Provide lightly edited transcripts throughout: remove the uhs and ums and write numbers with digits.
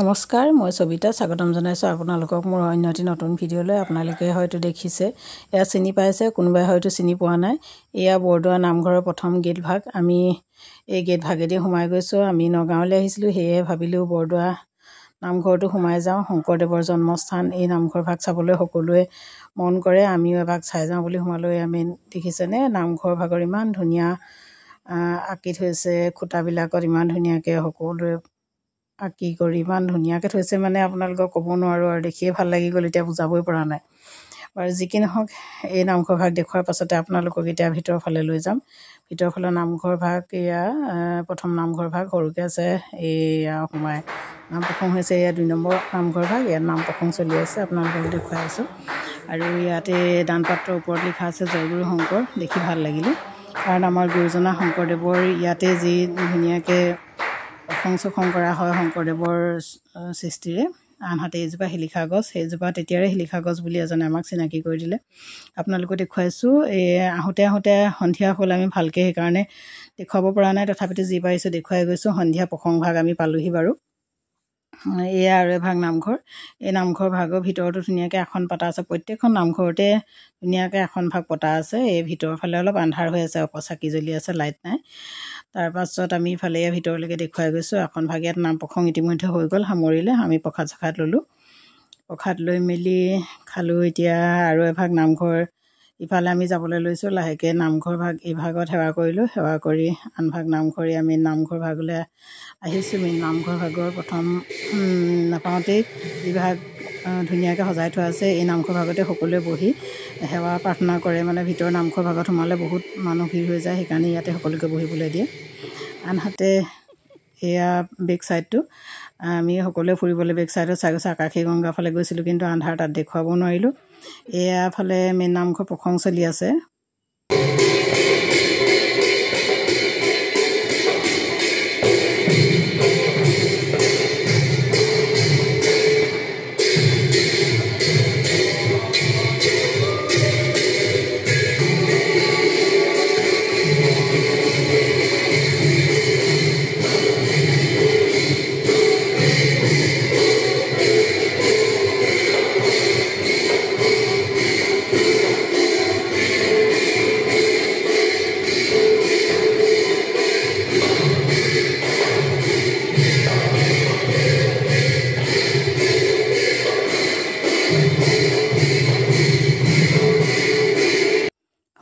নমস্কাৰ, মই সবিতা স্বাগতম জনাইছোঁ আপোনালোকক মোৰ অন্য এটি নতুন ভিডিঅ'লৈ। আপোনালোকে হয়তো দেখিছে, এয়া চিনি পাইছে, কোনোবাই হয়তো চিনি পোৱা নাই। এয়া বৰদোৱা নামঘৰৰ প্ৰথম গেট ভাগ। আমি এই গেট ভাগেদি সোমাই গৈছোঁ। আমি নগাঁৱলৈ আহিছিলোঁ, সেয়ে ভাবিলোঁ বৰদোৱা নামঘৰটো সোমাই যাওঁ। শংকৰদেৱৰ জন্মস্থান এই নামঘৰ ভাগ চাবলৈ সকলোৱে মন কৰে, আমিও এভাগ চাই যাওঁ বুলি সোমালোঁ। আমি দেখিছেনে নামঘৰ ভাগৰ ইমান ধুনীয়া আঁকি থৈছে, খুঁটাবিলাকত ইমান ধুনীয়াকৈ সকলোৱে আঁকি কৰি ইমান ধুনীয়াকৈ থৈছে, মানে আপোনালোকক ক'ব নোৱাৰোঁ আৰু দেখিয়ে ভাল লাগি গ'ল, এতিয়া বুজাবই পৰা নাই। বাৰু যি কি নহওক, এই নামঘৰ ভাগ দেখুৱাৰ পাছতে আপোনালোকক এতিয়া ভিতৰৰ ফালে লৈ যাম। ভিতৰৰ ফালে নামঘৰ ভাগ, এয়া প্ৰথম নামঘৰ ভাগ সৰুকৈ আছে, এয়া সোমাই নাম প্ৰসংগ হৈছে। এয়া 2 নম্বৰ নামঘৰ ভাগ, ইয়াত নাম প্ৰসংগ চলি আছে, আপোনালোকক দেখুৱাই আছোঁ। আৰু ইয়াতে দানপাত্ৰৰ ওপৰত লিখা আছে জয়গুৰু শংকৰ, দেখি ভাল লাগিলে, কাৰণ আমাৰ গুৰুজনা শংকৰদেৱৰ ইয়াতে যি ধুনীয়াকৈ প্ৰসংগ চসংগ কৰা হয় শংকৰদেৱৰ সৃষ্টিৰে। আনহাতে এইজোপা শিলিখা গছ, সেইজোপা তেতিয়াৰে শিলিখা গছ বুলি এজনে আমাক চিনাকি কৰি দিলে, আপোনালোকক দেখুৱাইছোঁ। এই আহোঁতে আহোঁতে সন্ধিয়া হ'ল, আমি ভালকৈ সেইকাৰণে দেখুৱাব পৰা নাই, তথাপিতো যি পাৰিছোঁ দেখুৱাই গৈছোঁ। সন্ধিয়া প্ৰসংগ ভাগ আমি পালোহি বাৰু। এয়া আৰু এভাগ নামঘৰ। এই নামঘৰ ভাগৰ ভিতৰতো ধুনীয়াকৈ আসন পতা আছে, প্ৰত্যেকখন নামঘৰতে ধুনীয়াকৈ আসন ভাগ পতা আছে। এই ভিতৰৰ ফালে অলপ আন্ধাৰ হৈ আছে, অকল চাকি জ্বলি আছে, লাইট নাই। তাৰপাছত আমি ইফালে ইয়াৰ ভিতৰলৈকে দেখুৱাই গৈছোঁ। আসন ভাগ ইয়াত নাম প্ৰসংগ ইতিমধ্যে হৈ গ'ল, সামৰিলে। আমি প্ৰসাদ চসাদ ল'লোঁ, প্ৰসাদ লৈ মেলি খালোঁ। এতিয়া আৰু এভাগ নামঘৰ ইফালে আমি যাবলৈ লৈছোঁ লাহেকৈ। নামঘৰ ভাগ ইভাগত সেৱা কৰিলোঁ, সেৱা কৰি আনভাগ নামঘৰে আমি নামঘৰ ভাগলৈ আহিছোঁ। মেইন নামঘৰ ভাগৰ প্ৰথম নাপাওঁতেই যিভাগ ধুনীয়াকৈ সজাই থোৱা আছে, এই নামঘৰ ভাগতে সকলোৱে বহি সেৱা প্ৰাৰ্থনা কৰে। মানে ভিতৰৰ নামঘৰ ভাগত সোমালে বহুত মানুহ ভিৰ হৈ যায়, সেইকাৰণে ইয়াতে সকলোকে বহিবলৈ দিয়ে। আনহাতে এয়া বেক চাইডটো, আমি সকলোৱে ফুৰিবলৈ বেক চাইডত চাই গৈছোঁ। আকাশী গংগা ফালে গৈছিলোঁ, কিন্তু আন্ধাৰ তাত দেখুৱাব নোৱাৰিলোঁ। এয়া ফালে মেইন নামঘৰ প্ৰসংগ চলি আছে।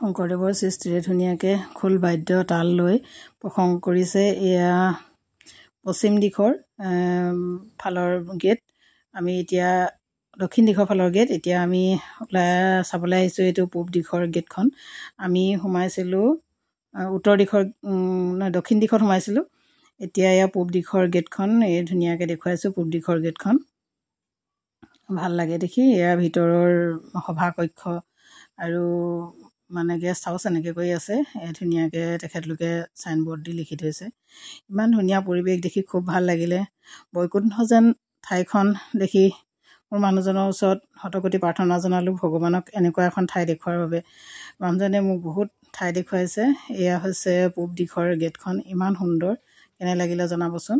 শংকৰদেৱৰ সৃষ্টিৰে ধুনীয়াকৈ খোল বাদ্য তাল লৈ প্ৰসংগ কৰিছে। এয়া পশ্চিম দিশৰ ফালৰ গেট, আমি এতিয়া দক্ষিণ দিশৰ ফালৰ গেট। এতিয়া আমি ওলাই চাবলৈ আহিছোঁ এইটো পূব দিশৰ গেটখন। আমি সোমাইছিলোঁ উত্তৰ দিশৰ, নহয় দক্ষিণ দিশত সোমাইছিলোঁ। এতিয়া এয়া পূব দিশৰ গেটখন, এই ধুনীয়াকৈ দেখুৱাইছোঁ পূব দিশৰ গেটখন, ভাল লাগে দেখি। এয়া ভিতৰৰ সভাকক্ষ আৰু মানে গেষ্ট হাউচ এনেকৈ কৰি আছে, ধুনীয়াকৈ তেখেতলোকে চাইনবোৰ্ড দি লিখি থৈছে। ইমান ধুনীয়া পৰিৱেশ দেখি খুব ভাল লাগিলে। বৈকুণ্ঠ যেন ঠাইখন দেখি মোৰ মানুহজনৰ ওচৰত শতকোটি প্ৰাৰ্থনা জনালোঁ ভগৱানক এনেকুৱা এখন ঠাই দেখুওৱাৰ বাবে। মানুহজনে মোক বহুত ঠাই দেখুৱাইছে। এয়া হৈছে পূব দিশৰ গেটখন, ইমান সুন্দৰ, কেনে লাগিলে জনাবচোন।